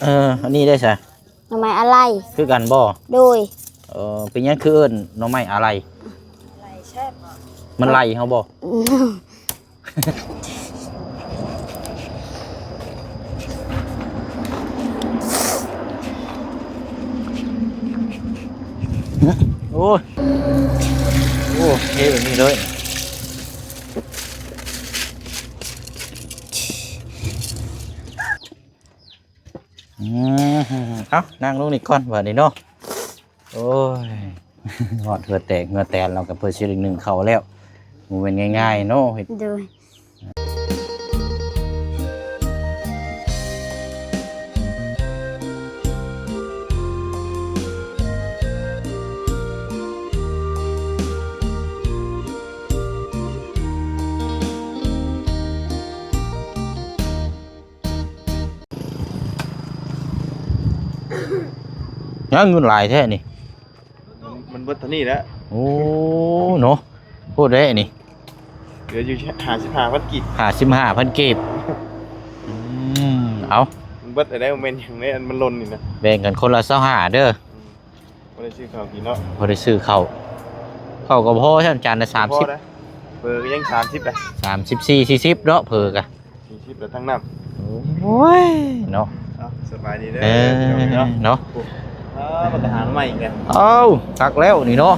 ເອີ ອັນນີ້ໄດ້ຊະ ໜໍ່ໄມ້ອາໄລ ຄືກັນບໍ່? ໂດຍ. ເອີ ເປັນຫຍັງຄືເອີ້ນໜໍ່ໄມ້ອາໄລ? ມັນໄລ່ເຮົາບໍ່? ໂອ້ຍ ໂອ້ ເຮັດແບບນີ້ເລີຍ. ອືມ ເອົາ ນັ່ງລົງນີ້ກ່ອນບາດນີ້ເນາະ. ໂອ້ຍ ຮອດເຫື່ອແຕກເຫື່ອແຕນແລ້ວ ກໍເພື່ອຊິໄດ້ໜຶ້ງເຂົ້າແລ້ວ ບໍ່ແມ່ນງ່າຍໆເນາະ ເຮັດ ໂດຍ. ຫຍັງເງິນຫຼາຍແທ້ນີ້? ມັນ ມັນເບິດເທົ່ານີ້ແຫຼະ. ໂອ້ ເນາະ ໂພດແທ້ນີ້. ເຫຼືອຢູ່ຫ້າສິບຫ້າພັນກີບ ຫ້າສິບຫ້າພັນກີບ. ອືມ ເອົາ ມັນເບິດໄດ້ ບໍ່ແມ່ນຫຍັງເດ້ ອັນມັນຫຼົ່ນນີ້ນະ. ແບ່ງກັນຄົນລະຊາວຫ້າເດີ. ອືມ ພໍໄດ້ຊື້ເຂົ້າກິນເນາະ ພໍໄດ້ຊື້ເຂົ້າ. ເຂົ້າກໍພໍຊັ້ນ ຈານລະສາມສິບ ພໍໄດ້. ເຝີກໍຍັງສາມສິບໄດ໋ ສາມສິບສີ່ ສີ່ສິບເນາະ ເຝີກະ ສີ່ສິບແລ້ວທັງນ້ຳ. ໂອ້ຍ ເນາະ ເອົ້າ ສະບາຍດີເດີ ເອີ ເນາະ ເນາະ. ໂອ້ ອ່າ ບັກກະຫາງໃໝ່ອີກແລ້ວ. ເອົ້າ ຄັກແລ້ວນີ້ເນາະ.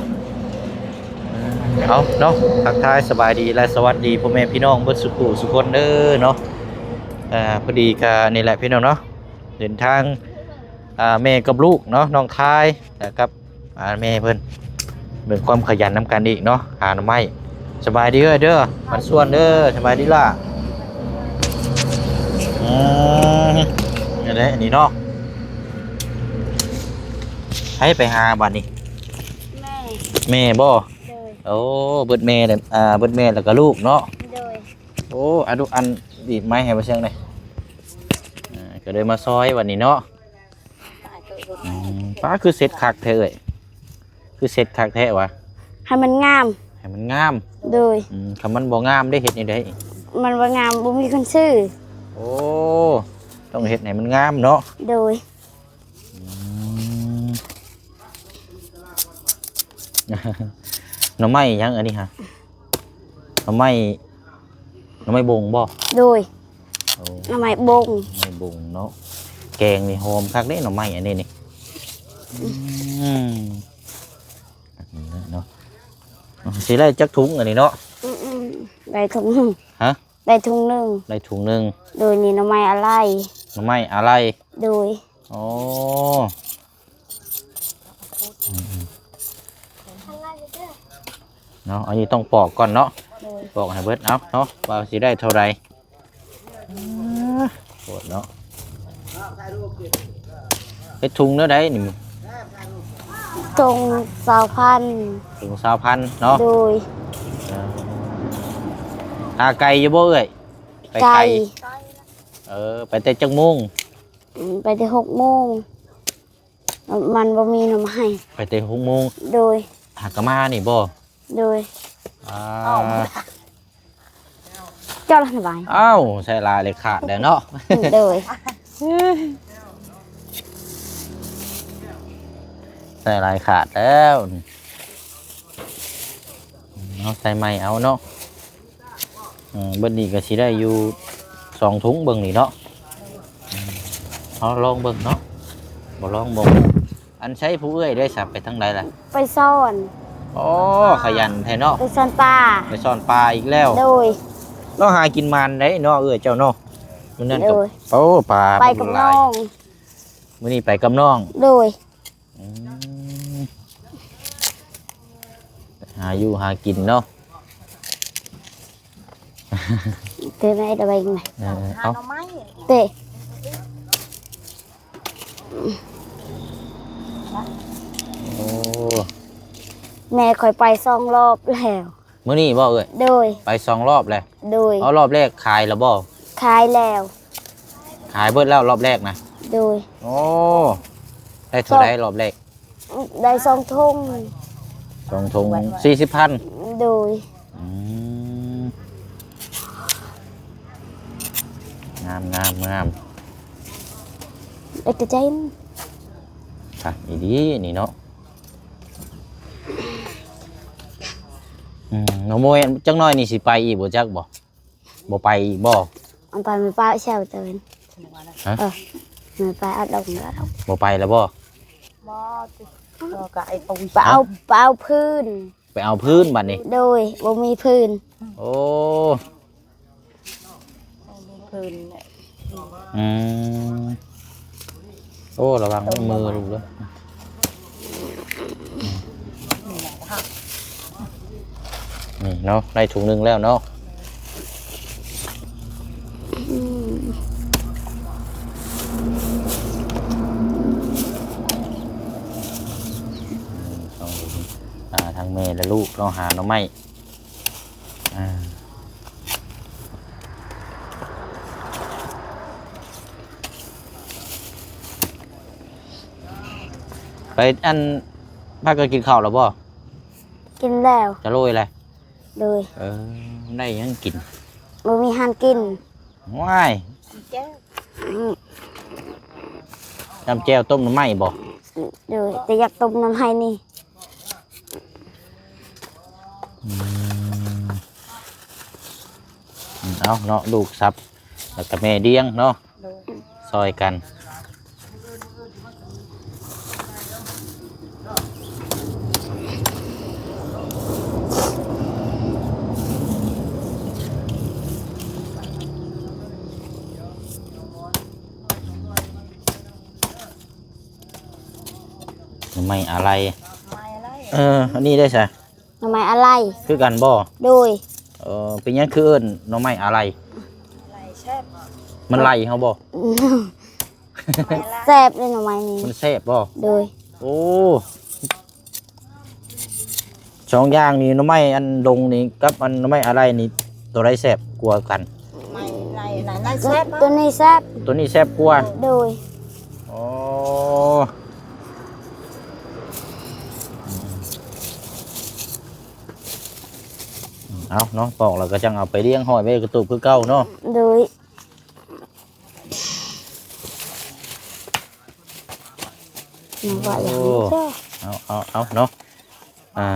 ເອົາເນາະ ທັກທາຍສະບາຍດີ ແລະ ສະຫວັດດີພໍ່ແມ່ພີ່ນ້ອງເບິດສູ່ຜູ້ສູ່ຄົນເດີເນາະ. ອ່າ ພໍດີກະນີ້ແຫຼະພີ່ນ້ອງເນາະ ເດີນທາງ ອ່າ ແມ່ກັບລູກເນາະ ນ້ອງທາຍ ແລະ ກັບ ອ່າ ແມ່ເພິ່ນ ເບິ່ງຄວາມຂະຫຍັນນຳກັນອີກເນາະ ຫາໜໍ່ໄມ້. ສະບາຍດີເອີຍເດີ ມັນຊວນເດີ ສະບາຍດີຫຼ້າ. ອືມ ນີ້ແຫຼະ ນີ້ເນາະ ໃຜໄປຫາບາດນີ້? ແມ່ ແມ່ບໍ່? ໂດຍ. ໂອ້ ເບິດແມ່ແລ້ວ ອ່າ ເບິດແມ່ແລ້ວກໍລູກເນາະ. ໂດຍ. ໂອ້ ອະດຸ ອັນ ດີດໄມ້ໃຫ້ບໍ່ເຊີງແດ່. ອ່າ ກໍເລີຍມາຊອຍບາດນີ້ເນາະ. ອືມ ປ້າ ຄືເຊັດຄັກແທ້ເອີຍ ຄືເຊັດຄັກແທ້ຫວາ? ໃຫ້ມັນງາມ ໃຫ້ມັນງາມ. ໂດຍ. ອືມ ຄັນມັນບໍ່ງາມເດ້ ເຮັດແນວໃດ? ມັນບໍ່ງາມ ບໍ່ມີຄົນຊື້. ໂອ້ ຕ້ອງເຮັດໃຫ້ມັນງາມເນາະ. ໂດຍ. ອືມ ໜໍ່ໄມ້ຫຍັງອັນນີ້ຫະ? ໜໍ່ໄມ້ ໜໍ່ໄມ້ບົງບໍ່? ໂດຍ. ໂອ້ ໜໍ່ໄມ້ບົງ ໜໍ່ໄມ້ບົງເນາະ. ແກງນີ້ຫອມຄັກເດ້ ໜໍ່ໄມ້ອັນນີ້ນີ້. ອືມ ເນາະ ຊິໄດ້ຈັກຖົງອັນນີ້ເນາະ? ອືມ ໄດ້ຖົງໜຶ່ງ. ຮະ? ໄດ້ຖົງໜຶ່ງ ໄດ້ຖົງໜຶ່ງ. ໂດຍ. ນີ້ໜໍ່ໄມ້ອາໄລ ໜໍ່ໄມ້ອາໄລ. ໂດຍ. ໂອ້ ອືມ ເນາະ ອັນນີ້ຕ້ອງປອກກ່ອນເນາະ. ໂດຍ. ປອກໃຫ້ເບິດ ເອົາເນາະ ວ່າຊິໄດ້ເທົ່າໃດ. ໂພດເນາະ. ເຮັດຖົງແນວໃດນີ້? ຖົງຊາວພັນ. ຖົງຊາວພັນເນາະ. ໂດຍ. ເອີ ຫາໄກຢູ່ບໍ່ເອື້ອຍ? ໄປໄກ. ໄກ. ເອີ ໄປແຕ່ຈັກໂມງ? ອືມ ໄປແຕ່ຫົກໂມງ. ມັນບໍ່ມີໜໍ່ໄມ້. ໄປແຕ່ຫົກໂມງ. ໂດຍ. ຫາກະມານີ້ບໍ່? ໂດຍ. ອ່າ ເຈົ້າລະສະບາຍ. ອ້າວ ໃສ່ຫຼາຍເລີຍຂາດແລ້ວເນາະ. ໂດຍ. ໃສ່ຫຼາຍຂາດແລ້ວ ເອົາໃສ່ໃໝ່ເອົາເນາະ. ເອີ ເບິດນີ້ກໍຊິໄດ້ຢູ່ສອງຖົງເບິ່ງນີ້ເນາະ. ເຮົາລອງເບິ່ງເນາະ ບໍ່ລອງບໍ່ຮູ້. ອັນໃຊ້ຜູ້ເອື້ອຍໄດ້ສະ ໄປທາງໃດລະ? ໄປຊ່ອນ. ໂອ້ ຂະຫຍັນແທ້ເນາະ. ໄປຊ່ອນປາ. ໄປຊ່ອນປາອີກແລ້ວ. ໂດຍ. ລາວຫາກິນໝານໄດ໋ເນາະ ເອື້ອຍເຈົ້າເນາະ. ມື້ນັ້ນກໍ ໂອ້ ປາ ໄປກັບນ້ອງ. ມື້ນີ້ໄປກັບນ້ອງ. ໂດຍ. ອືມ ຫາຢູ່ຫາກິນເນາະ. ເຕີໄດ້ດອກໄມ້. ເອີ ເອົາ ເຕີ ໂອ້ ແມ່ຂ້ອຍໄປສອງລອບແລ້ວ. ມື້ນີ້ບໍ່ເອື້ອຍ? ໂດຍ. ໄປສອງລອບແລ້ວ. ໂດຍ. ເອົາ ລອບແລກຂາຍແລ້ວບໍ່? ຂາຍແລ້ວ. ຂາຍເບິດແລ້ວລອບແລກນະ? ໂດຍ. ໂອ້ ໄດ້ເທົ່າໃດລອບແລກ? ໄດ້ສອງຖົງ. ສອງຖົງສີ່ສິບພັນ. ໂດຍ. ອືມ ງາມ ງາມ ງາມ. ເປັນຕາໃຈນະ. ຄັກອີ່ຫຼີນີ້ເນາະ. ອືມ ນ້ອງໂມຍ ຈັກໜ້ອຍນີ້ຊິໄປອີກບໍ່ ຈັກບໍ່? ບໍ່ໄປອີກບໍ່? ມັນໄປ ມັນໄປແຊວເຕີນ. ຮະ? ເອີ ມັນໄປເອົາດອກ ບໍ່ໄປແລ້ວບໍ່? ບໍ່ຕິ ກໍໄອ້ປະວິ ໄປເອົາ ໄປເອົາພື້ນ ໄປເອົາພື້ນບັດນີ້. ໂດຍ ບໍ່ມີພື້ນ. ໂອ້ ບໍ່ມີພື້ນແຫຼະ. ອືມ ໂອ້ ລະວັງມືລູກເດີ. ນີ້ເນາະ ໄດ້ຖົງໜຶ່ງແລ້ວເນາະ. ອືມ ອ່າ ທັງແມ່ ແລະ ລູກເນາະ ຫາໜໍ່ໄມ້. ອ່າ ໄປ ອັນ ພາກັນກິນເຂົ້າແລ້ວບໍ່? ກິນແລ້ວ. ຈະໂລຍແລ້ວ? ໂດຍ. ເອີ ໄດ້ຫຍັງກິນ? ບໍ່ມີຫຍັງກິນ. ວ້າຍ ແຈ່ວ ອືມ ຈ້ຳແຈ່ວຕົ້ມໜໍ່ໄມ້ບໍ່? ໂດຍ ແຕ່ຢາກຕົ້ມໜໍ່ໄມ້ນີ້. ອືມ ເອົາເນາະ ລູກສັບ ແລ້ວກໍແມ່ລ້ຽງເນາະ. ໂດຍ ຊ່ອຍກັນ. ໜໍ່ໄມ້ອາໄລ ໄມ້ອາໄລ. ເອີ ອັນນີ້ໄດ້ຊະ ໜໍ່ໄມ້ອາໄລ ຄືກັນບໍ່? ໂດຍ. ເອີ ເປັນຫຍັງຄືເອີ້ນໜໍ່ໄມ້ອາໄລ? ໄລແຊບ. ມັນໄລ່ເຮົາບໍ່? ແຊບເດ້ໜໍ່ໄມ້ນີ້. ມັນແຊບບໍ່? ໂດຍ. ໂອ້ ສອງຢ່າງນີ້ ໜໍ່ໄມ້ອັນດົງນີ້ກັບອັນໜໍ່ໄມ້ອາໄລນີ້ ໂຕໃດແຊບກວ່າກັນ? ໄມ້ໄລ່ນະ ໄລ່ແຊບ. ໂຕນີ້ແຊບ. ໂຕນີ້ແຊບກວ່າ? ໂດຍ. ອໍ ເອົາເນາະ ປອກແລ້ວກໍຈັ່ງເອົາໄປລ້ຽງ ຫ້ອຍໄວ້ກະຕູບຄືເກົ່າເນາະ. ໂດຍ. ໂອ້ ເອົາ ເອົາ ເອົາເນາະ. ອ່າ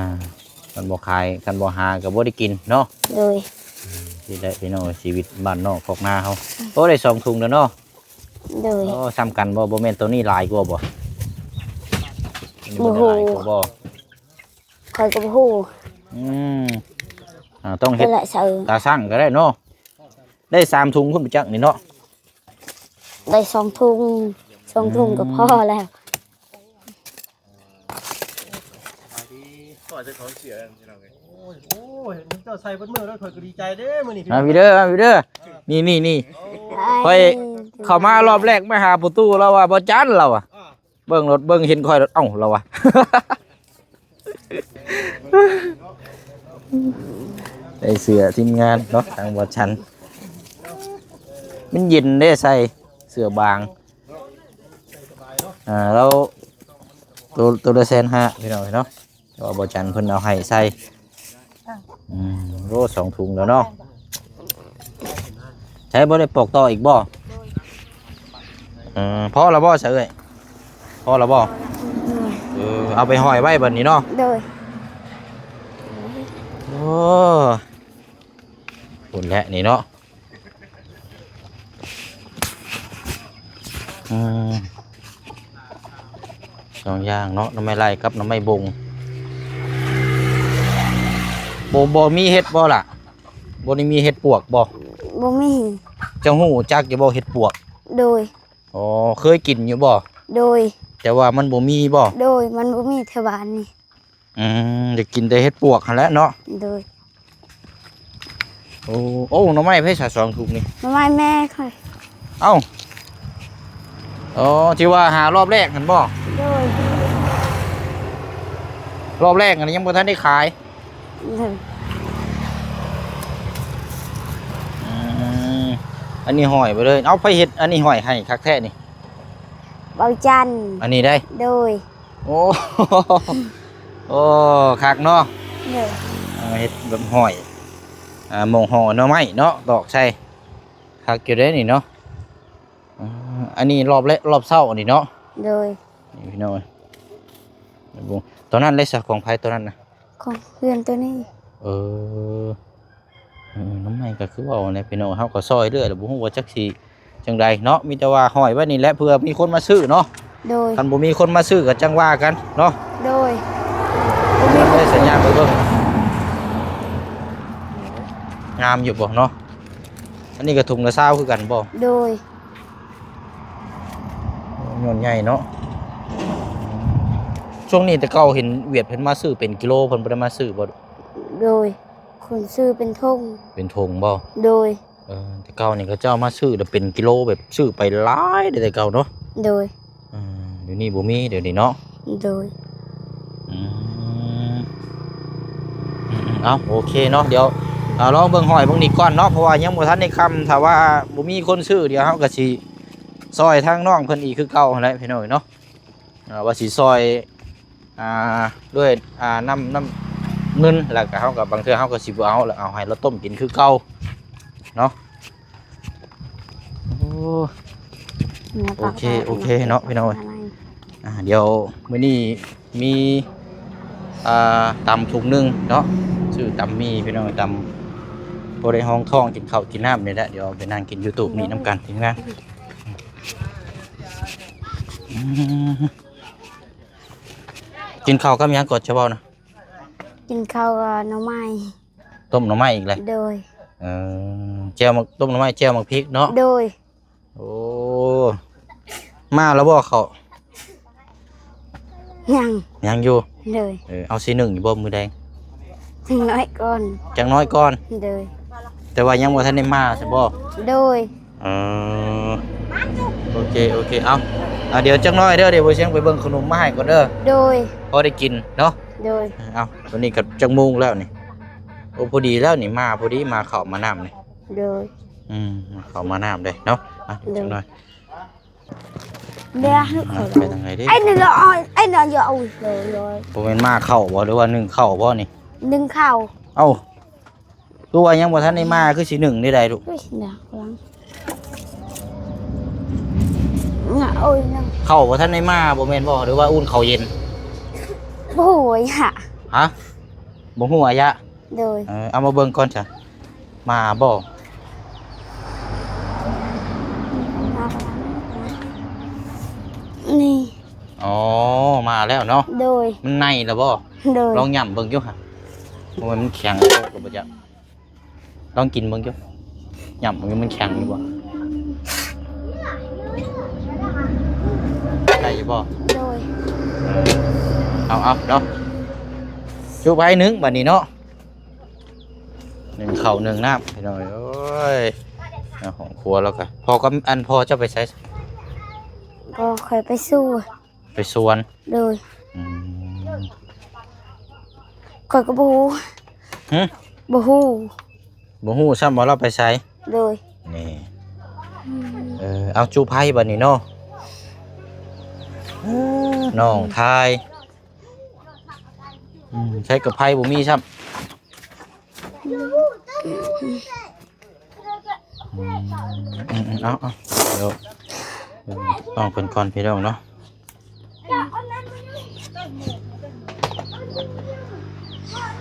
ຄັນບໍ່ຂາຍ ຄັນບໍ່ຫາກໍບໍ່ໄດ້ກິນເນາະ. ໂດຍ. ນີ້ແຫຼະພີ່ນ້ອງ ຊີວິດບ້ານນອກຄອກນາເຮົາ. ໂອ້ ໄດ້ສອງຖົງແລ້ວເນາະ. ໂດຍ. ໂອ້ ສ່ຳກັນບໍ່? ບໍ່ແມ່ນໂຕນີ້ຫຼາຍກວ່າບໍ່? ໂຕນີ້ບໍ່ໄດ້ຫຼາຍກວ່າບໍ່? ຂ້ອຍກໍບໍ່ຮູ້. ອືມ ອ່າ ຕ້ອງເຮັດຕາຊັ່ງກໍໄດ້ເນາະ. ໄດ້ສາມຖົງພຸ້ນໄປຈັກນີ້ເນາະ. ໄດ້ສອງຖົງ ສອງຖົງກໍພໍແລ້ວ. ໂອ້ຍ ໂອ້ຍ ເຈົ້າໃສ່ເບິດມື້ແລ້ວ ຂ້ອຍກໍດີໃຈເດ້ມື້ນີ້. ມາພີ່ເດີ ມາພີ່ເດີ. ນີ້ໆໆ ຂ້ອຍເຂົ້າມາລອບແລກມາຫາປະຕູ ລາວວ່າ ບໍ່ຈັນ ລາວວ່າ ເບິ່ງລົດ ເບິ່ງເຫັນຂ້ອຍລົດ ເອົ້າ ລາວວ່າ. ໃສ່ເສື້ອທີມງານເນາະ ທາງບໍ່ຈັນ. ມັນເຢັນເດ້ ໃສ່ເສື້ອບາງ. ອ່າ ແລ້ວໂຕ ໂຕລະແສນຫ້າ ພີ່ນ້ອງເນາະ. ແຕ່ວ່າບໍ່ຈັນເພິ່ນເອົາໃຫ້ໃສ່. ອືມ ໂອ້ ສອງຖົງແລ້ວເນາະ. ໃຊ້ບໍ່ໄດ້ປອກຕໍ່ອີກບໍ່? ເອີ ພໍແລ້ວບໍ່ຊະເອື້ອຍ? ພໍແລ້ວບໍ່? ເອີ ເອົາໄປຫ້ອຍໄວ້ບັດນີ້ເນາະ. ໂດຍ. ໂອ້ ພຸ້ນແຫຼະນີ້ເນາະ. ອືມ ສອງຢ່າງເນາະ ໜໍ່ໄມ້ໄລ່ກັບໜໍ່ໄມ້ບົງ. ບໍ່ ບໍ່ມີເຫັດບໍ່ລະ? ບໍ່ໄດ້ມີເຫັດປວກບໍ່? ບໍ່ມີ. ເຈົ້າຮູ້ຈັກຢູ່ບໍ່ເຫັດປວກ? ໂດຍ. ອໍ ເຄີຍກິນຢູ່ບໍ່? ໂດຍ. ແຕ່ວ່າມັນບໍ່ມີບໍ່? ໂດຍ ມັນບໍ່ມີແຖວບ້ານນີ້. ອືມ ໄດ້ກິນແຕ່ເຫັດປວກຫັ້ນແຫຼະເນາະ. ໂດຍ. ໂອ້ ໂອ້ ໜໍ່ໄມ້ໃຜສະສອງທຸກນີ້? ໜໍ່ໄມ້ແມ່ຂ້ອຍ. ເອົ້າ ອໍ ທີ່ວ່າຫາລອບແລກຫັ້ນບໍ່? ໂດຍ. ລອບແລກຫັ້ນຍັງບໍ່ທັນໄດ້ຂາຍ. ໂດຍ. ອືມ ອັນນີ້ຫ້ອຍໄປເລີຍ. ເອົາ ໃຜເຮັດອັນນີ້ຫ້ອຍໃຫ້ຄັກແທ້ນີ້? ເບົາຈັນ. ອັນນີ້ໄດ໋? ໂດຍ. ໂອ້ ໂອ້ ຄັກເນາະ. ໂດຍ. ເຮັດແບບຫ້ອຍ ອ່າ ໝ່ອງຫໍ່ໜໍ່ໄມ້ເນາະ ຕອກໃສ່ ຄັກຢູ່ເດ້ນີ້ເນາະ. ອ່າ ອັນນີ້ລອບແລະ ລອບເຊົ້າອັນນີ້ເນາະ. ໂດຍ. ນີ້ພີ່ນ້ອງເອີຍ ຕອນນັ້ນເລີຍສະ ຂອງໃຜຕອນນັ້ນນະ? ຂອງເພື່ອນໂຕນີ້. ເອີ ເອີ ນ້ອງໃໝ່ກໍຄືເວົ້າແຫຼະພີ່ນ້ອງ ເຮົາກໍຊ່ອຍເລື້ອຍແລ້ວ ບໍ່ຮູ້ວ່າຈັກຊິຈັ່ງໃດເນາະ ມີແຕ່ວ່າຫ້ອຍໄວ້ນີ້ແຫຼະ ເພື່ອມີຄົນມາຊື້ເນາະ. ໂດຍ. ຄັນບໍ່ມີຄົນມາຊື້ກໍຈັ່ງວ່າກັນເນາະ. ໂດຍ. ບໍ່ມີຄົນ ໄດ້ສັນຍາໄປເບິ່ງ ງາມຢູ່ບໍ່ເນາະ? ອັນນີ້ກໍຖົງລະຊາວຄືກັນບໍ່? ໂດຍ. ໂອ້ ຍ້ອນໃຫຍ່ເນາະ. ຊ່ວງນີ້ແຕ່ເກົ່າເຫັນຫວຽດເພິ່ນມາຊື້ເປັນກິໂລ ເພິ່ນບໍ່ໄດ້ມາຊື້ບໍ່? ໂດຍ. ຄົນຊື້ເປັນຖົງ. ເປັນຖົງບໍ່? ໂດຍ. ເອີ ແຕ່ເກົ່ານີ້ເຂົາເຈົ້າມາຊື້ແລ້ວເປັນກິໂລ ແບບຊື້ໄປຫຼາຍເດ້ແຕ່ເກົ່າເນາະ. ໂດຍ. ເອີ ດຽວນີ້ບໍ່ມີ ດຽວນີ້ເນາະ. ໂດຍ. ອືມ ອືມໆ ເອົາ ໂອເຄເນາະ ດຽວ ເອົາ ລອງເບິ່ງຫ້ອຍເບິ່ງນີ້ກ່ອນເນາະ ເພາະວ່າຍັງບໍ່ທັນໄດ້ຄ່ຳ ຖ້າວ່າບໍ່ມີຄົນຊື້ ດຽວເຮົາກໍຊິຊ່ອຍທາງນ້ອງເພິ່ນອີກຄືເກົ່າຫັ້ນແຫຼະ ພີ່ນ້ອງເນາະ. ເອີ ວ່າຊິຊ່ອຍ ອ່າ ດ້ວຍ ອ່າ ນ້ຳ ນ້ຳເງິນ ແລ້ວກໍເຮົາກໍ ບາງເທື່ອເຮົາກໍຊິບໍ່ເອົາ ແລ້ວເອົາໃຫ້ລາວຕົ້ມກິນຄືເກົ່າເນາະ. ໂອ້ ໂອເຄ ໂອເຄເນາະ ພີ່ນ້ອງເອີຍ. ອ່າ ດຽວມື້ນີ້ມີ ອ່າ ຕຳຖົງໜຶ່ງເນາະ ຊື້ຕຳໝີ່ ພີ່ນ້ອງເອີຍ ຕຳພໍໄດ້ຮອງທ້ອງ ກິນເຂົ້າກິນນ້ຳນີ້ແຫຼະ. ດຽວໄປນັ່ງກິນຢູ່ໂຕະໝີ່ນຳກັນ ທີມງານ. ອືມ ກິນເຂົ້າກັບຫຍັງກ່ອນ ຈະເວົ້ານະ? ກິນເຂົ້າກັບໜໍ່ໄມ້. ຕົ້ມໜໍ່ໄມ້ອີກແລ້ວ? ໂດຍ. ເອີ ແຈ່ວໝາກ ຕົ້ມໜໍ່ໄມ້ແຈ່ວໝາກພິກເນາະ? ໂດຍ. ໂອ້ ມາແລ້ວບໍ່ເຂົ້າ? ຍັງ. ຍັງຢູ່? ໂດຍ. ເອີ ເອົາຊິໜຶ້ງຢູ່ບໍ່ມື້ແລງ? ຈັກໜ້ອຍກ່ອນ. ຈັກໜ້ອຍກ່ອນ? ໂດຍ. ແຕ່ວ່າຍັງບໍ່ທັນໄດ້ມາຊັ້ນບໍ່? ໂດຍ. ເອີ ໂອເຄ ໂອເຄ ເອົາ ອ່າ ດຽວຈັກໜ້ອຍເດີ ດຽວບໍ່ຊຽງໄປເບິ່ງຂະໜົມມາໃຫ້ກ່ອນເດີ. ໂດຍ. ພໍໄດ້ກິນເນາະ? ໂດຍ. ເອົາ ຕອນນີ້ກໍຈັກໂມງແລ້ວນີ້? ໂອ້ ພໍດີແລ້ວນີ້ ມາພໍດີ ມາເຂົ້າມານ້ຳນີ້. ໂດຍ. ອືມ ມາເຂົ້າມານ້ຳເດ້ເນາະ. ອ່ະ ໂດຍ ຈັກໜ້ອຍ ເດີ ອ່າ ໄປທາງໃດເດ້? ໄອ້ນັ້ນລະ ໄອ້ນັ້ນຢ່າເອົາເລີຍ ບໍ່ແມ່ນມາເຂົ້າບໍ່ ຫຼືວ່າໜຶ້ງເຂົ້າບໍ່ນີ້? ໜຶ້ງເຂົ້າ. ເອົ້າ ຄືວ່າຍັງບໍ່ທັນໄດ້ມາ ຄືຊິໜຶ້ງໄດ້ໃດລູກ? ອຸ້ຍ ໜັກຫຼັງ ໂອ້ຍ ໜັກ ເຂົ້າບໍ່ທັນໄດ້ມາບໍ່ແມ່ນບໍ່ ຫຼືວ່າອຸ່ນເຂົ້າເຢັນ? ບໍ່ຮູ້ອາຍະ. ຮະ? ບໍ່ຮູ້ອາຍະ? ໂດຍ. ເອີ ເອົາມາເບິ່ງກ່ອນຊະ ມາບໍ່? ນີ້. ອໍ ມາແລ້ວເນາະ. ໂດຍ. ມັນໃນແລ້ວບໍ່? ໂດຍ. ລອງຫຍ້ຳເບິ່ງຢູ່ຫະ ໂອ້ຍ ມັນແຂງໂຕກແລ້ວບໍ່ຈັກ. ລອງກິນເບິ່ງຢູ່ ຫຍ້ຳເບິ່ງຢູ່ ມັນແຂງຢູ່ບໍ່? ໄດ້ຢູ່ບໍ່? ໂດຍ. ເອີ ເອົາໆ ເນາະ ຈຸໄວ້ໜຶ້ງບາດນີ້ເນາະ ໜຶ້ງເຂົ້າໜຶ້ງນ້ຳ ພີ່ນ້ອງເອີຍ. ເອົາ ຫ້ອງຄົວແລ້ວກະ ພໍ່ກັບ ອັນ ພໍ່ເຈົ້າໄປໃສ? ກໍຂ້ອຍໄປສູ່ ໄປສວນ. ໂດຍ. ອືມ ຂ້ອຍກໍບໍ່ຮູ້. ຫຶ? ບໍ່ຮູ້ ບໍ່ຮູ້ຊ້ຳວ່າລາວໄປໃສ. ໂດຍ. ນີ້ ອືມ ເອີ ເອົາ ຈຸໄຟບາດນີ້ເນາະ. ເອີ ນ້ອງທາຍ ອືມ ໃຊ້ກັບໄຟບໍ່ມີຊ້ຳ. ອືມ ອືມ ເອົາ ເອົາ ດຽວ ເອີ ນ້ອງເພິ່ນກ່ອນ ພີ່ນ້ອງເນາະ.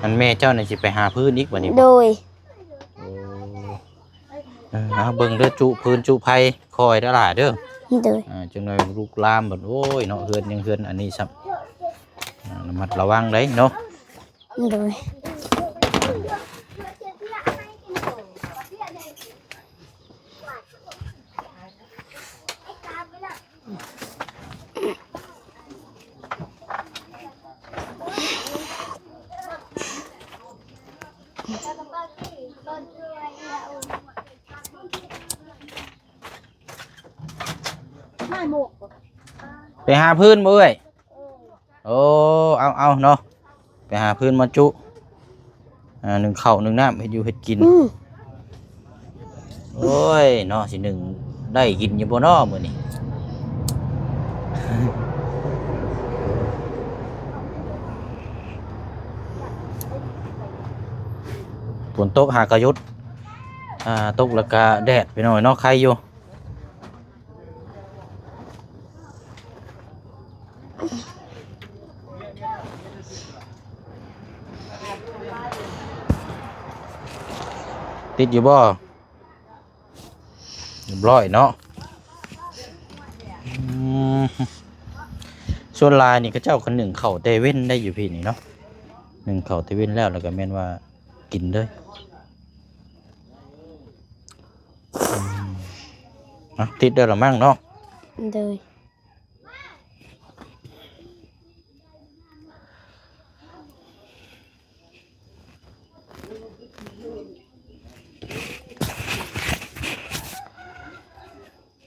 ອັນແມ່ເຈົ້ານີ້ຊິໄປຫາຟືນອີກບາດນີ້ບໍ່? ໂດຍ. ໂອ້ ເອີ ເອົາ ເບິ່ງເດີ ຈຸຟືນຈຸໄຟຄ່ອຍເດີຫຼ້າເດີ. ໂດຍ. ອ່າ ຈັ່ງໜ້ອຍລຸກລາມບັດ ໂອ້ຍເນາະ ເຮືອນຍັງເຮືອນອັນນີ້ຊ້ຳ ອ່າ ລະມັດລະວັງໄດ໋ເນາະ. ໂດຍ. ໄປຫາຟືນບໍ່ເອື້ອຍ? ໂອ້ ເອົາໆ ເນາະ ໄປຫາຟືນມາຈຸ ອ່າ ໜຶ້ງເຂົ້າໜຶ້ງນ້ຳ ເຮັດຢູ່ເຮັດກິນ. ອືມ ໂອ້ຍເນາະ ຊິໜຶ້ງໄດ້ກິນຢູ່ບໍ່ເນາະມື້ນີ້? ຝົນຕົກຫາກະຢຸດ ອ່າ ຕົກແລ້ວກະແດດ ພີ່ນ້ອງເນາະ ໄຄຢູ່. ຕິດຢູ່ບໍ່? ຮຽບຮ້ອຍເນາະ. ອືມ ສ່ວນຫຼາຍນີ້ເຂົາເຈົ້າກໍໜຶ້ງເຂົ້າແຕ່ເວັນໄດ້ຢູ່ພີ້ນີ້ເນາະ, ໜຶ້ງເຂົ້າແຕ່ເວັນແລ້ວ ແລ້ວກໍແມ່ນວ່າກິນເລີຍ. ອືມ ເອົາ ຕິດແລ້ວລະມັ້ງເນາະ. ໂດຍ.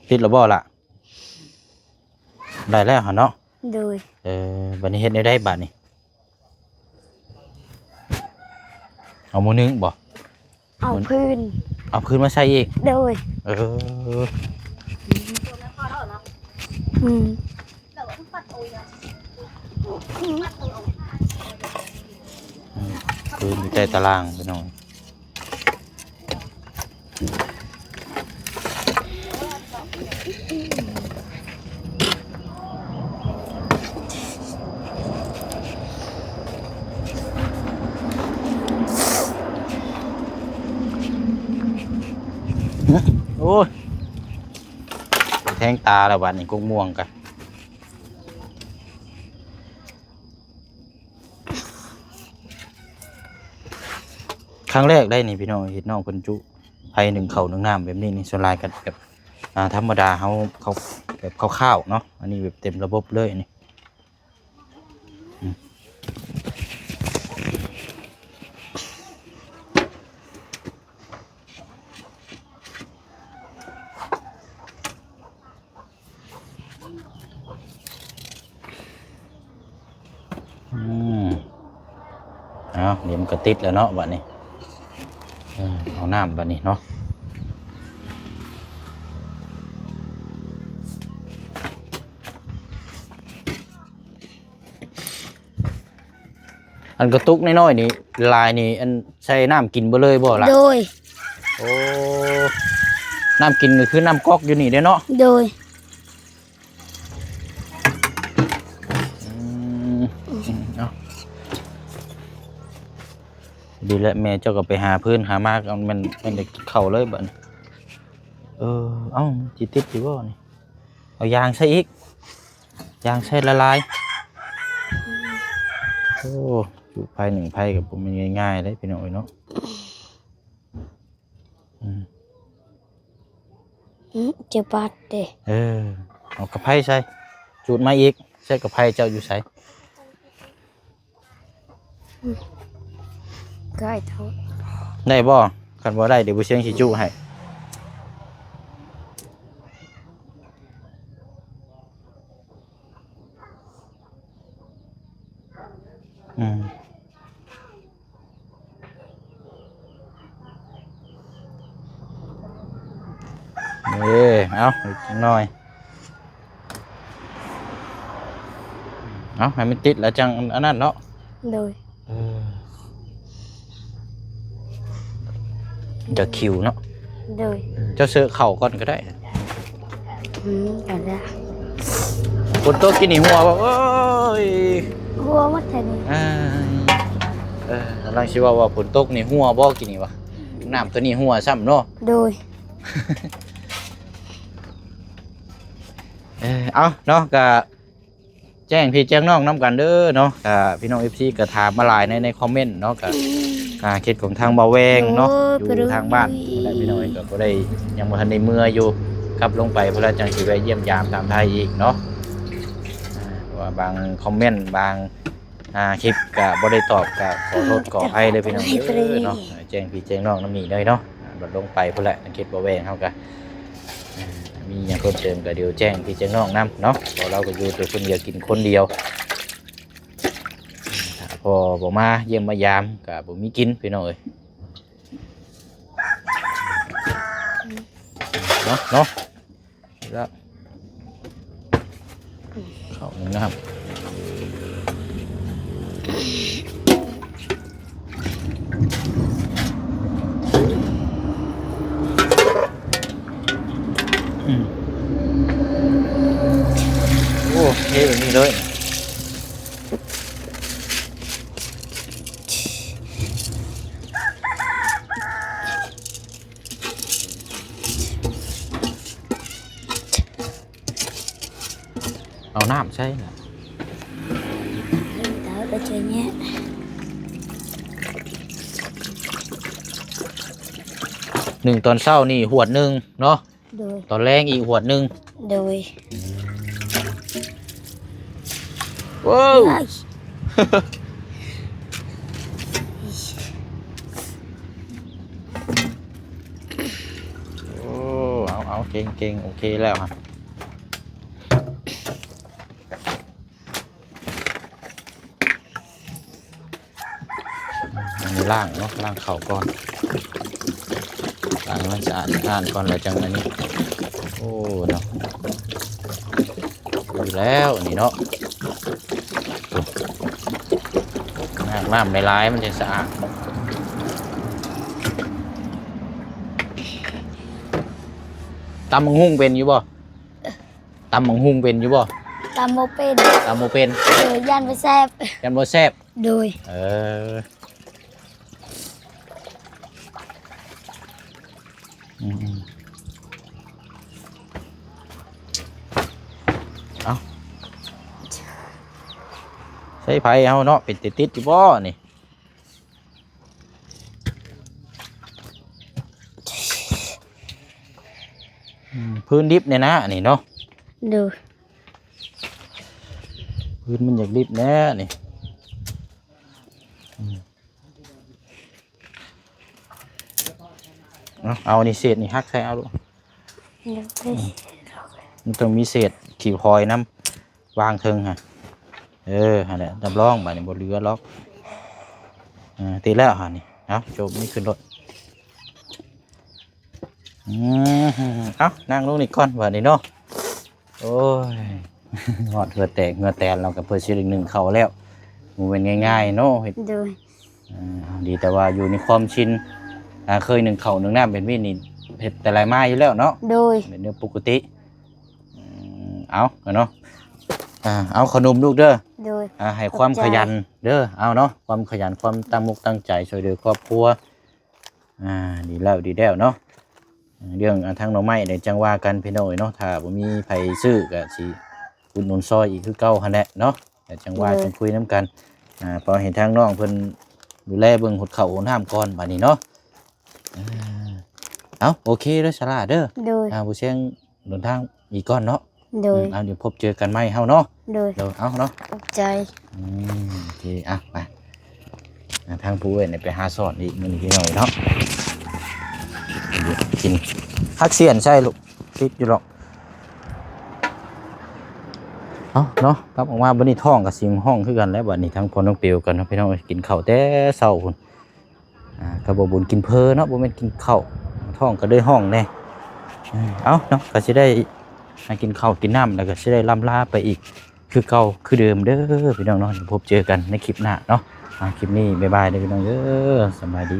ຕິດແລ້ວບໍ່ລະ? ໄດ້ແລ້ວຫັ້ນເນາະ. ໂດຍ. ເອີ ບັດນີ້ເຮັດແນວໃດບາດນີ້? ເອົາໝູ່ໜຶ້ງບໍ່? ເອົາ ໝູ່ ພື້ນ ເອົາພື້ນມາໃສ່ອີກ? ໂດຍ. ເອີ ອືມ ອືມ ພື້ນຢູ່ໃຕ້ຕາລ່າງພີ່ນ້ອງ. ໂອ້ຍ ແທງຕາແລ້ວບາດນີ້ ກົກມ່ວງກະ. ຄັ້ງແລກໄດ້ນີ້ພີ່ນ້ອງ ເຫັນນ້ອງເພິ່ນຈຸໄຟໜຶ້ງເຂົ້າໜຶ້ງນ້ຳແບບນີ້ນີ້ ສ່ວນຫຼາຍກໍແບບ ອ່າ ທຳມະດາເຮົາ ເຂົ້າ ແບບຄ່າວໆເນາະ, ອັນນີ້ແບບເຕັມລະບົບເລີຍນີ້. ອືມ. ອືມ ເອົາ ນີ້ມັນກໍຕິດແລ້ວເນາະບາດນີ້. ເອີ ເອົານ້ຳບາດນີ້ເນາະ. ອັນກະຕຸກນ້ອຍໆນີ້ ລາຍນີ້ ອັນໃສ່ນ້ຳກິນເບິດເລີຍບໍ່ລະ? ໂດຍ. ໂອ້ ນ້ຳກິນກໍຄືນ້ຳກອກຢູ່ນີ້ເດ້ເນາະ? ໂດຍ. ອືມ ເອົາ ດີແລ້ວ ແມ່ເຈົ້າກໍໄປຫາພື້ນຫາມາ ແມ່ນ ແມ່ນໄດ້ກິນເຂົ້າເລີຍບາດນີ້. ເອີ ເອົ້າ ຊິຕິດຢູ່ບໍ່ນີ້? ເອົາຢາງໃສ່ອີກ ຢາງໃສ່ລະລາຍ. ໂອ້ ຈຸໄຟໜຶ້ງໄຟກໍບໍ່ແມ່ນງ່າຍໆເດ້ພີ່ນ້ອງເອີຍເນາະ. ອືມ ອືມ ເຈັບບາດເດ້. ເອີ ເອົາກະໄພໃສ່ ຈູດມາອີກ. ໃສ່ກະໄພເຈົ້າຢູ່ໃສ? ອືມ ໄດ້ເທົ່າ ໄດ້ບໍ່? ຄັນບໍ່ໄດ້ ດຽວບໍ່ຊຽງຊິຈຸໃຫ້. ອືມ ເອີ ເອົາ ອີກຈັກໜ້ອຍ ເອົາ ໃຫ້ມັນຕິດແລ້ວຈັ່ງອັນນັ້ນເນາະ. ໂດຍ. ເອີ ຈະຄິວເນາະ. ໂດຍ. ເຈົ້າເຊີເຂົ້າກ່ອນກໍໄດ້. ອືມ ກໍໄດ້. ຝົນຕົກກີ້ນີ້ຮົ່ວບໍ່? ໂອ້ຍ ຮົ່ວໝົດແທ້ນີ້. ເອີ ເອີ ກຳລັງຊິເວົ້າວ່າຝົນຕົກນີ້ຮົ່ວບໍ່ກີ້ນີ້ວະ? ນ້ຳຕົວນີ້ຮົ່ວຊ້ຳເນາະ. ໂດຍ. ເອີ ເອົາເນາະ ກະ ແຈ້ງພີ່ແຈ້ງນ້ອງນຳກັນເດີເນາະ. ກະພີ່ນ້ອງເອັຟຊີກໍຖາມມາຫຼາຍໃນ ໃນຄອມເມັນເນາະ. ກະ ອາ ເຂດຂອງທາງບ່າວແວງເນາະ ໂອ້ຍ ຢູ່ທາງບ້ານ ເພິ່ນ ແຫຼະພີ່ນ້ອງເອີຍ. ກໍບໍ່ໄດ້ ຍັງບໍ່ທັນໄດ້ເມືອຢູ່ ກັບລົງໄປພຸ້ນລະ ຈັ່ງຊິແວະຢ້ຽມຢາມຕາມໄທອີກເນາະ. ອາ ເພາະວ່າບາງຄອມເມັນ ບາງ ອາ ຄລິບກະບໍ່ໄດ້ຕອບ ກະຂໍໂທດຂໍອະໄພເດີພີ່ນ້ອງເດີເນາະ. ແຈ້ງພີ່ແຈ້ງນ້ອງນຳນີ້ເລີຍເນາະ. ອາ ບັດລົງໄປພຸ້ນແຫຼະ ທາງເຂດບ່າວແວງເຮົາກະ ອາ ມີຫຍັງເພີ່ມເຕີມກໍດຽວແຈ້ງພີ່ແຈ້ງນ້ອງນຳເນາະ ເພາະລາວກໍຢູ່ແຕ່ຄົນດຽວ ກິນຄົນດຽວ. ຖ້າພໍ່ບໍ່ມາຢ້ຽມມາຢາມກໍບໍ່ມີກິນພີ່ນ້ອງເອີຍ ເນາະ ເນາະ. ແລ້ວ ເຂົ້ານ້ຳ ອືມ ໂອ້ ເທແບບນີ້ເລີຍ. ເອົານ້ຳໃສ່ນະ. ເອົາໄປເຈີແຍະ ໜຶ່ງຕອນເຊົ້ານີ້ຫວດໜຶ່ງເນາະ. ໂດຍ. ຕອນແລງອີກຫວດໜຶ່ງ. ໂດຍ. ໂອ້ ໂອ້ ເອົາ ເອົາ ເກັ່ງໆ ໂອເຄແລ້ວຮະ. ອັນນີ້ລ້າງເນາະ ລ້າງເຂົ້າກ່ອນ ລ້າງໃຫ້ມັນສະອາດສະອ້ານກ່ອນ ແລ້ວຈັ່ງອັນນີ້. ໂອ້ ເນາະ ຄືແລ້ວອັນນີ້ເນາະ. ໂອ້ ນ້ຳ ນ້ຳຫຼາຍໆ ມັນຈັ່ງສະອາດ. ຕຳບັກຫຸ່ງເປັນຢູ່ບໍ່? ຕຳບັກຫຸ່ງເປັນຢູ່ບໍ່? ຕຳບໍ່ເປັນ. ຕຳບໍ່ເປັນ. ໂດຍ. ຢ້ານບໍ່ແຊບ. ຢ້ານບໍ່ແຊບ. ໂດຍ. ເອີ ອືມໆ ເອົາ ໃຊ້ໄຟເຮົາເນາະ ເປັນຕິດໆ ຢູ່ບໍ່ນີ້? ອືມ ພື້ນດິບແດ່ນະນີ້ເນາະ. ໂດຍ. ພື້ນມັນຢາກດິບແດ່ນີ້. ອືມ ເອົາ ເອົານີ້ເສດນີ້ຫັກໃສ່ເອົາລູກ. ໂດຍ. ອືມ ມັນຕ້ອງມີເສດຂີ້ຄອຍນຳ ວາງເທິງຫັ້ນ. ເອີ ຫັ້ນແຫຼະ ຮັບຮອງບາດນີ້ບໍ່ເຫຼືອຫຼອກ. ເອີ ຕິດແລ້ວຫັ້ນນີ້. ເອົາ ໂຈມນີ້ຂຶ້ນລົດ. ອືມ ເອົາ ນັ່ງລົງນີ້ກ່ອນບາດນີ້ເນາະ. ໂອ້ຍ ຮອດເຫື່ອແຕກເຫື່ອແຕນແລ້ວ ກໍເພື່ອຊິໄດ້ໜຶ້ງເຂົ້າແລ້ວ ບໍ່ແມ່ນງ່າຍໆເນາະ. ໂດຍ. ອ່າ ດີແຕ່ວ່າຢູ່ໃນຄວາມຊິນ ອ່າ ເຄີຍໜຶ້ງເຂົ້າໜຶ້ງນ້ຳແບບນີ້ນີ້ ເຮັດແຕ່ຫຼາຍມາຢູ່ແລ້ວເນາະ. ໂດຍ. ເປັນເລື່ອງປົກກະຕິ. ອືມ ເອົາເນາະ ອ່າ ເອົາ ຂະໜົມລູກເດີ. ໂດຍ. ອ່າ ໃຫ້ຄວາມຂະຫຍັນເດີ. ເອົາເນາະ ຄວາມຂະຫຍັນ ຄວາມຕັ້ງອົກຕັ້ງໃຈຊ່ວຍເຫຼືອຄອບຄົວ. ອ່າ ດີແລ້ວ ດີແລ້ວເນາະ. ເລື່ອງ ອ່າ ທາງໜໍ່ໄມ້ນີ້ຈັ່ງວ່າກັນພີ່ນ້ອງເອີຍເນາະ ຖ້າບໍ່ມີໃຜຊື້ກໍຊິອຸດໜູນຊ່ອຍອີກຄືເກົ່າຫັ້ນແຫຼະເນາະ. ແຕ່ຈັ່ງວ່າ ໂດຍ ຈັ່ງຄຸຍນຳກັນ. ອ່າ ຂໍໃຫ້ທາງນ້ອງເພິ່ນດູແລເບິ່ງຫົດເຂົ້າຫົດນ້ຳກ່ອນບາດນີ້ເນາະ. ອ່າ ເອົາ ໂອເຄເດີສາລາເດີ. ໂດຍ. ອ່າ ບໍ່ສຽງເດີນທາງອີກກ່ອນເນາະ. ໂດຍ. ອືມ ເອົາ ດຽວພົບເຈີກັນໃໝ່ເຮົາເນາະ. ໂດຍ. ໂດຍ ເອົາເນາະ ຂອບໃຈ. ອືມ ໂອເຄ ອ່ະ ໄປ ອ່ະ ທາງຜູ້ເອື້ອຍນີ້ໄປຫາສອນອີກມື້ນີ້ພີ່ນ້ອງເນາະ. ກິນ ຮັກສຽນໃສ່ລູກ ຕິດຢູ່ດອກ. ເອົາເນາະ ກັບອອກມາບັດນີ້ທ້ອງກໍຊິຮ້ອງຄືກັນແຫຼະ. ບັດນີ້ທາງພໍ່ນ້ອງປິວກັນເນາະ ພີ່ນ້ອງເອີຍ ກິນເຂົ້າແຕ່ເຊົ້າພຸ້ນ. ອ່າ ກໍບໍ່ບຸນກິນເພີເນາະ ບໍ່ແມ່ນກິນເຂົ້າ ທ້ອງກໍເລີຍຮ້ອງແດ່. ເອີ ເອົາເນາະ ກໍຊິໄດ້ຫາກິນເຂົ້າກິນນ້ຳ ແລ້ວກໍຊິໄດ້ລ່ຳລາໄປອີກຄືເກົ່າຄືເດີມເດີພີ່ນ້ອງເນາະ. ພົບເຈີກັນໃນຄລິບໜ້າເນາະ. ອ່າ ຄລິບນີ້ບາຍບາຍເດີພີ່ນ້ອງເດີ ສະບາຍດີ.